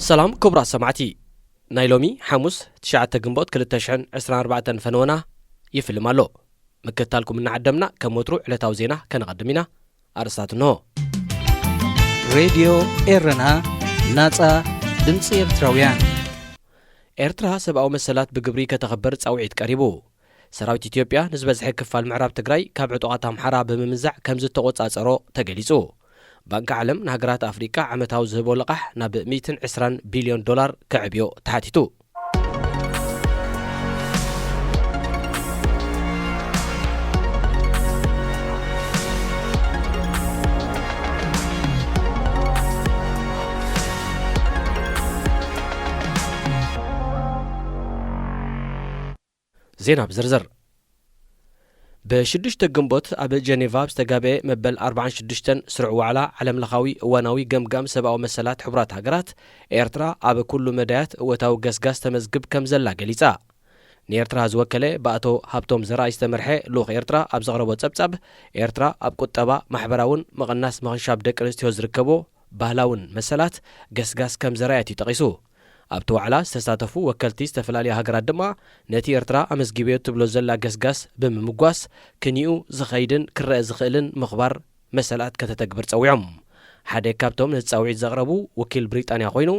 ሰላም ክቡራት ሰማዕቲ፣ ናይ ሎሚ ሓሙስ ትሽዓተ ግንቦት ክልተ ሽሕን ዕስራን ኣርባዕተን ፈነወና ይፍልም ኣሎ። ምክትታልኩም እናዓደምና፣ ከም ወትሩ ዕለታዊ ዜና ከነቐድም ኢና። ኣርእስታት እንሆ። ሬድዮ ኤረና፣ ናጻ ድምጺ ኤርትራውያን። ኤርትራ ሰብኣዊ መሰላት ብግብሪ ከተኽብር ጻውዒት ቀሪቡ። ሰራዊት ኢትዮጵያ ንዝበዝሐ ክፋል ምዕራብ ትግራይ ካብ ዕጡቓት ኣምሓራ ብምምንዛዕ ከም ዝተቖጻጸሮ ተገሊጹ። ባንኪ ዓለም ንሃገራት ኣፍሪቃ ዓመታዊ ዝህቦ ልቓሕ ናብ ሚእትን ዕስራን ቢልዮን ዶላር ከዕብዮ ተሓቲቱ። ዜና ብዝርዝር። ብሽዱሽተ ግንቦት ኣብ ጀኔቫ ኣብ ዝተጋብኤ መበል ኣርባዓን ሽዱሽተን ስሩዕ ዋዕላ ዓለምለኻዊ እዋናዊ ገምጋም ሰብኣዊ መሰላት ሕቡራት ሃገራት፣ ኤርትራ ኣብ ኩሉ መዳያት እወታዊ ገስጋስ ተመዝግብ ከም ዘላ ገሊጻ። ንኤርትራ ዝወከለ ብኣቶ ሃብቶም ዘርኣይ ዝተመርሐ ልኡኽ ኤርትራ ኣብ ዘቕረቦ ጸብጻብ፣ ኤርትራ ኣብ ቁጠባ፣ ማሕበራውን ምቕናስ ምኽንሻብ ደቂ ኣንስትዮ ዝርከቦ ባህላውን መሰላት ገስጋስ ከም ዘርኣየት እዩ ጠቒሱ። ኣብቲ ዋዕላ ዝተሳተፉ ወከልቲ ዝተፈላለዩ ሃገራት ድማ፣ ነቲ ኤርትራ ኣመዝጊበዮ ትብሎ ዘላ ገስጋስ ብምምጓስ፣ ክንዩ ዝኸይድን ክረአ ዝኽእልን ምኽባር መሰላት ከተተግብር ጸዊዖም። ሓደ ካብቶም ነቲ ጻውዒት ዘቕረቡ ወኪል ብሪጣንያ ኮይኑ፣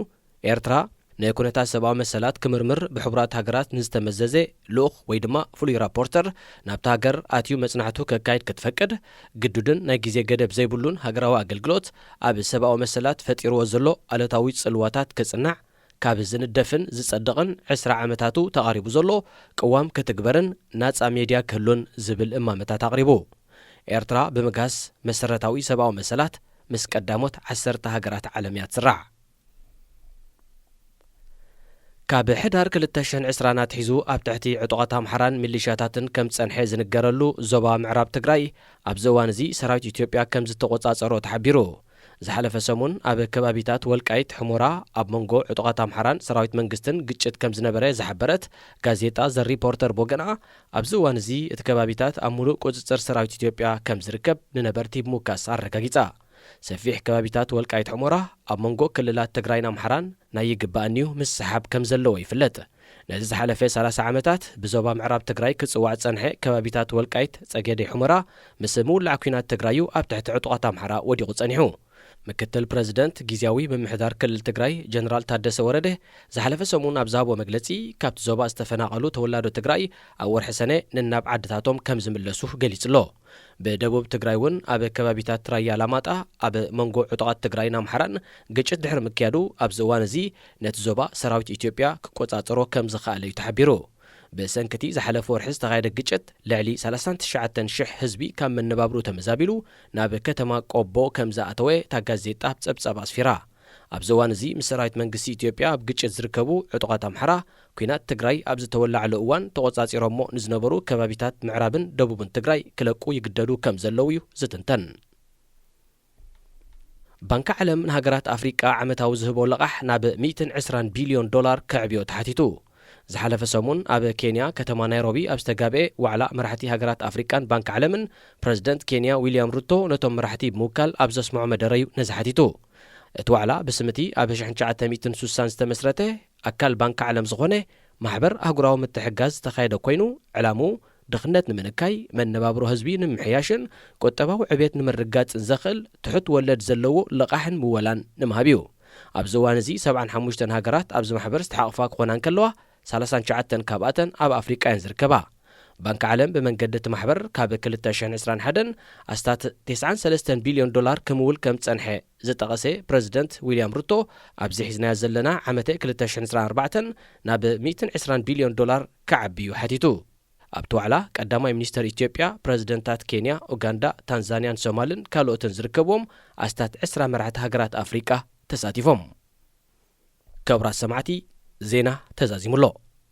ኤርትራ ንኩነታት ሰብኣዊ መሰላት ክምርምር ብሕቡራት ሃገራት ንዝተመዘዘ ልኡኽ ወይ ድማ ፍሉይ ራፖርተር ናብታ ሃገር ኣትዩ መጽናዕቱ ከካይድ ክትፈቅድ፣ ግዱድን ናይ ግዜ ገደብ ዘይብሉን ሃገራዊ ኣገልግሎት ኣብ ሰብኣዊ መሰላት ፈጢርዎ ዘሎ ኣሉታዊ ጽልዋታት ክጽናዕ፣ ካብ ዝንደፍን ዝጸድቕን ዕስራ ዓመታቱ ተቓሪቡ ዘሎ ቅዋም ክትግበርን ናጻ ሜድያ ክህሉን ዝብል እማመታት ኣቕሪቡ። ኤርትራ ብምግሃስ መሰረታዊ ሰብኣዊ መሰላት ምስ ቀዳሞት ዓሰርተ ሃገራት ዓለም እያ ትስራዕ። ካብ ሕዳር ክልተ ሽሕን ዕስራን ኣትሒዙ ኣብ ትሕቲ ዕጡቓት ኣምሓራን ሚሊሻታትን ከም ዝጸንሐ ዝንገረሉ ዞባ ምዕራብ ትግራይ፣ ኣብዚ እዋን እዚ ሰራዊት ኢትዮጵያ ከም ዝተቖጻጸሮ ተሓቢሩ። ዝሓለፈ ሰሙን ኣብ ከባቢታት ወልቃይት ሕሞራ ኣብ መንጎ ዕጡቓት ኣምሓራን ሰራዊት መንግስትን ግጭት ከም ዝነበረ ዝሓበረት ጋዜጣ ዘ ሪፖርተር ብወገና፣ ኣብዚ እዋን እዚ እቲ ከባቢታት ኣብ ሙሉእ ቁጽጽር ሰራዊት ኢትዮጵያ ከም ዝርከብ ንነበርቲ ብምውካስ ኣረጋጊጻ። ሰፊሕ ከባቢታት ወልቃይት ሕሞራ ኣብ መንጎ ክልላት ትግራይን ኣምሓራን ናይ ይግባኣኒዩ ምስሓብ ከም ዘለዎ ይፍለጥ። ነዚ ዝሓለፈ ሰላሳ ዓመታት ብዞባ ምዕራብ ትግራይ ክጽዋዕ ዝጸንሐ ከባቢታት ወልቃይት ጸገዴ ሑመራ ምስ ምውላዕ ኲናት ትግራዩ ኣብ ትሕቲ ዕጡቓት ኣምሓራ ወዲቑ ጸኒሑ። ምክትል ፕረዚደንት ግዝያዊ ምምሕዳር ክልል ትግራይ ጀነራል ታደሰ ወረደ ዝሓለፈ ሰሙን ኣብ ዝሃቦ መግለጺ፣ ካብቲ ዞባ ዝተፈናቐሉ ተወላዶ ትግራይ ኣብ ወርሒ ሰነ ነናብ ዓድታቶም ከም ዝምለሱ ገሊጹ ኣሎ። ብደቡብ ትግራይ እውን ኣብ ከባቢታት ራያ ኣላማጣ ኣብ መንጎ ዕጡቓት ትግራይን ኣምሓራን ግጭት ድሕሪ ምክያዱ፣ ኣብዚ እዋን እዚ ነቲ ዞባ ሰራዊት ኢትዮጵያ ክቆጻጸሮ ከም ዝኸኣለ እዩ ተሓቢሩ። ብሰንኪ እቲ ዝሓለፈ ወርሒ ዝተኻየደ ግጭት፣ ልዕሊ ሰላሳን ትሽዓተን ሽሕ ህዝቢ ካብ መነባብርኡ ተመዛቢሉ ናብ ከተማ ቆቦ ከም ዝኣተወ እታ ጋዜጣ ኣብ ጸብጻብ ኣስፊራ። ኣብዚ እዋን እዚ ምስ ሰራዊት መንግስቲ ኢትዮጵያ ኣብ ግጭት ዝርከቡ ዕጡቓት ኣምሓራ፣ ኲናት ትግራይ ኣብ ዝተወላዕሉ እዋን ተቖጻጺሮሞ ንዝነበሩ ከባቢታት ምዕራብን ደቡብን ትግራይ ክለቁ ይግደዱ ከም ዘለዉ እዩ ዝትንተን። ባንኪ ዓለም ንሃገራት ኣፍሪቃ ዓመታዊ ዝህቦ ልቓሕ ናብ ሚእትን ዕስራን ቢልዮን ዶላር ከዕብዮ ተሓቲቱ። ዝሓለፈ ሰሙን ኣብ ኬንያ ከተማ ናይሮቢ ኣብ ዝተጋብኤ ዋዕላ መራሕቲ ሃገራት ኣፍሪቃን ባንኪ ዓለምን፣ ፕረዚደንት ኬንያ ዊልያም ሩቶ ነቶም መራሕቲ ብምውካል ኣብ ዘስምዖ መደረ እዩ ነዚ ሓቲቱ። እቲ ዋዕላ ብስም እቲ ኣብ ሺሕ ትሽዓተ ሚእትን ስሳን ዝተመስረተ ኣካል ባንኪ ዓለም ዝኾነ ማሕበር ኣህጉራዊ ምትሕግጋዝ ዝተኻየደ ኮይኑ፣ ዕላምኡ ድኽነት ንምንካይ፣ መነባብሮ ህዝቢ ንምምሕያሽን ቁጠባዊ ዕብየት ንምርግጋጽን ዘኽእል ትሑት ወለድ ዘለዎ ልቓሕን ምወላን ንምሃብ እዩ። ኣብዚ እዋን እዚ ሰብዓን ሓሙሽተን ሃገራት ኣብዚ ማሕበር ዝተሓቕፋ ክኾና እንከለዋ፣ ሰላሳን ትሽዓተን ካብኣተን ኣብ ኣፍሪቃ እየን ዝርከባ። ባንኪ ዓለም ብመንገዲ እቲ ማሕበር ካብ ክልተ ሽሕን ዕስራን ሓደን ኣስታት ተስዓን ሰለስተን ቢልዮን ዶላር ክምውል ከም ዝጸንሐ ዝጠቐሰ ፕረዚደንት ዊልያም ሩቶ፣ ኣብዚ ሒዝናዮ ዘለና ዓመተ ክልተ ሽሕን ዕስራን ኣርባዕተን ናብ ሚእትን ዕስራን ቢልዮን ዶላር ክዓቢ እዩ ሓቲቱ። ኣብቲ ዋዕላ ቀዳማይ ሚኒስተር ኢትዮጵያ፣ ፕረዚደንታት ኬንያ፣ ኡጋንዳ፣ ታንዛንያን ሶማልን ካልኦትን ዝርከብዎም ኣስታት ዕስራ መራሕቲ ሃገራት ኣፍሪቃ ተሳቲፎም። ክቡራት ሰማዕቲ፣ ዜና ተዛዚሙ ኣሎ።